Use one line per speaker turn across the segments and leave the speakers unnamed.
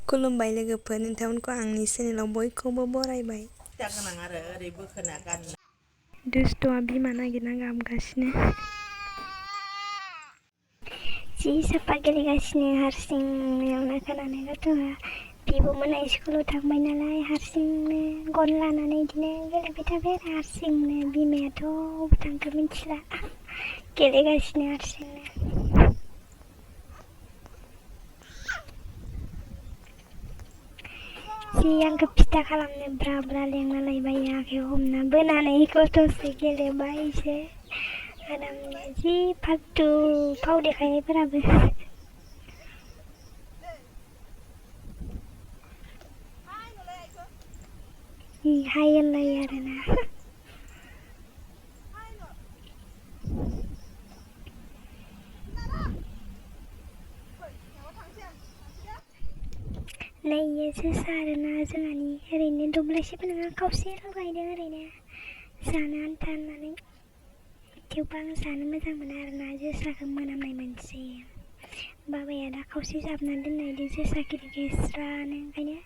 खुलुमबाय लोगोफोर, नोंथांमोनखौ आंनि चेनेलाव बयखौबो बरायबाय।
गोनां आरो ओरै बोखोना गान
दुस्थ'आ बिमा नागिरना गाबगासिनो। जि साफा गेलेगासिनो हारसिंनो खोनानाय गथ'आ बिब'मोना स्कुलाव थांबाय नालाय हारसिंनो गन लानानै बिदिनो गेलेबाय थाबाय आरो हारसिंनो। बिमायाथ' अबाव थांखो मिथिला, गेलेगासिनो हारसिंनो। जि आंखौ फिथा खालामनो ब्रा ब्रा लेंना लायबाय, आखाइयाव हमना बोनानै दसे गेलेबायसो आरामनो। जि फाल्थु फाव देखायनायफोराबो। हाय होनलायो आरोना। नै इयो जोसा आरोना जोंहानि, ओरैनो दब्लायसेबो नङा खावसेल' गायदों ओरैनो जानो आन्था होननानै। थेवबो आं जानो मोजां मोनो आरोना जोसाखौ, मोनामनाय मोनसोयो। बाबाया दा खावसे जाबना दोननायदो जोसा खिनिखौ स्रानो, ओंखायनो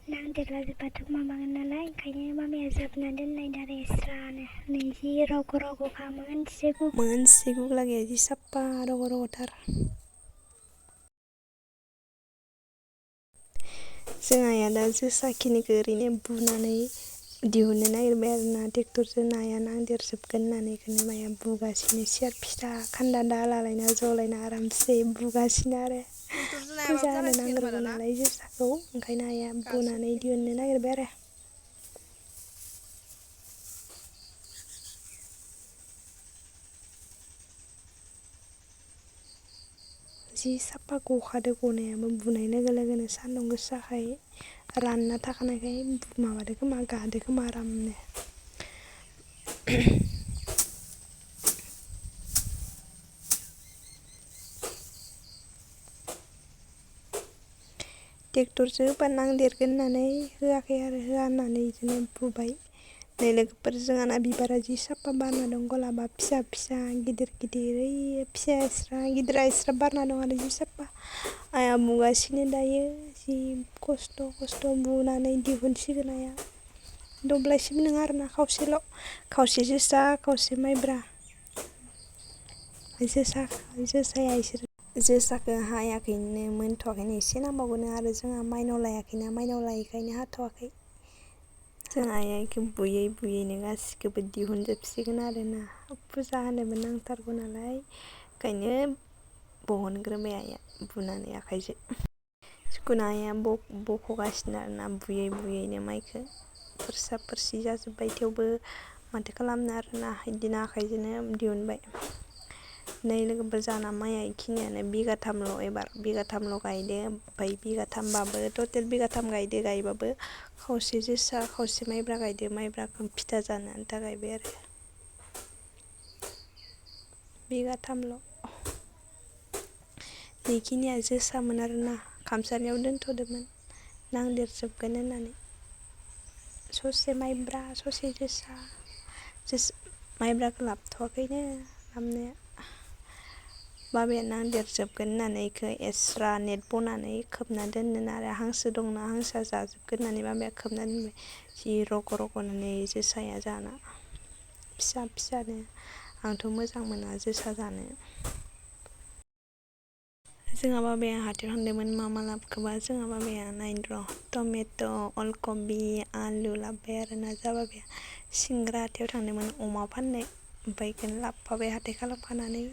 नांदेरला जोब्बाथ' माबागोन नालाय, ओंखायनो बाबाया जाबना दोननायदो आरो स्रानो। नै जि रग' रग'खा मोनसे गुग्ला गैया, जि साफा रग' रग'थार। जों आइया दा जोसा खिनिखौ ओरैनो बुनानै दिहुननो नागिरबाय आरोना, ट्रेक्टरजों नाया नांदेरजोबगोन होननानै। बेखौनो माया बुगासिनो, सियार फिसा खान्दा दाला लायना जलायना आरामसे बुगासिनो आरो। फुजा होनो नांग्रोगौ नालाय जोसाखौ, ओंखायनो आइया बुनानै दिहुननो नागिरबाय आरो। जि साफा गखादो गनायाबो, बुनाय लोगो लोगोनो सान्दुं गोसाखाय रानना थाखानायखाय माबादो खोमा, गादो खोमा आरामनो। ट्रेक्टरजों होबा नांदेरगोन होननानै होआखै आरो, होआ होननानै बिदिनो बुबाय। नै लोगोफोर, जोंहाना बिबारा जि साफा बारना दं, गलाबा फिसा फिसा गिदिर गिदिर, ओइ फिसाया स्रा गिदिरा स्रा बारना दं आरो जि साफा। आइया बुगासिनो दायो, जि खस्थ' बुनानै दिहुनसिगोन आइया। दब्लायसेबो नङा आरोना, खावसेल', खावसे जोसा खावसे माइब्रा। जोसाखौ हायाखैनो, मोनथ'वाखैनो, एसे नांबावगोन आरो। जोंहा माइनाव लायाखैना, माइनाव लायैखायनो हाथ'वाखै। जों आइया इखौ बुयै बुयैनो गासिखौबो दिहुनजोबसिगोन आरोना। फुजा होनोबो नांथारगौ नालाय, ओंखायनो बहनग्रोबाय आइया बुनानै आखाइजों। जिखुनु आइया बख'गासिनो आरोना, बुयै बुयैनो माइखौ। फोरसा फोरसि जाजोब्बाय, थेवबो माथो खालामनो आरोना, बिदिनो आखाइजोंनो दिहुनबाय। नै लोगोफोर, जाना माइया इखिनियानो, बिगाथामल' एबार बिगाथामल' गायदो। ओमफ्राय बिगाथामबाबो टटेल बिगाथाम गायदो, गायबाबो खावसे जोसा खावसे माइब्रा गायदो। माइब्राखौ फिथा जानो आन्था गायबाय आरो। बिगाथामल'। बेखिनिया जोसामोन आरोना, खामसालियाव दोनथ'दोंमोन नांदेरजोबगोन होननानै। ससे माइब्रा ससे जोसा, माइब्राखौ लाबोथ'वाखैनो लाबोनाया। बाबाया नांदेरजोबगोन होननानै इखौ एक्सट्रा नेट बनानै खोबना दोननो आरो। हांसो दंना, हांसोआ जाजोबगोन होननानै बाबाया खोबना दोनबाय। जि रग' रग'नो जोसाया जाना, फिसा फिसानो। आंथ' मोजां मोना जोसा जानो। जोंहा बाबाया हाथायाव थांदोंमोन, मा मा लाबोखोबा जोंहा बाबाया नायनो र', टमेट', अलकबि, आलु लाबोबाय आरोना। जोंहा बाबाया सिंग्रा हाथायाव थांदोंमोन अमा फाननो, ओमफ्राय बेखौनो लाबोफाबाय हाथाय खालामखानानै।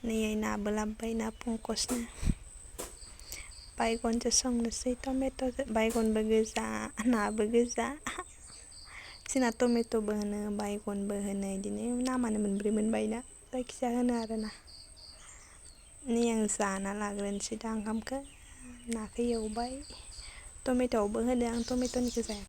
नै नाबो लाबोबाय, ना पंकसनो। बायगनजों संनोसै, टमेट'जों, बायगनबो गोजा नाबो गोजा। जोंना टमेट'बो होनो, बायगनबो होनो, बिदिनो नामानो मोनब्रै मोनबायना, जायखिजाया होनो आरोना। नै आं जाना लाग्रोनोसै दा ओंखामखौ, नाखौ एवबाय, टमेट'आवबो होदो, आं टमेट'निखौ जाया।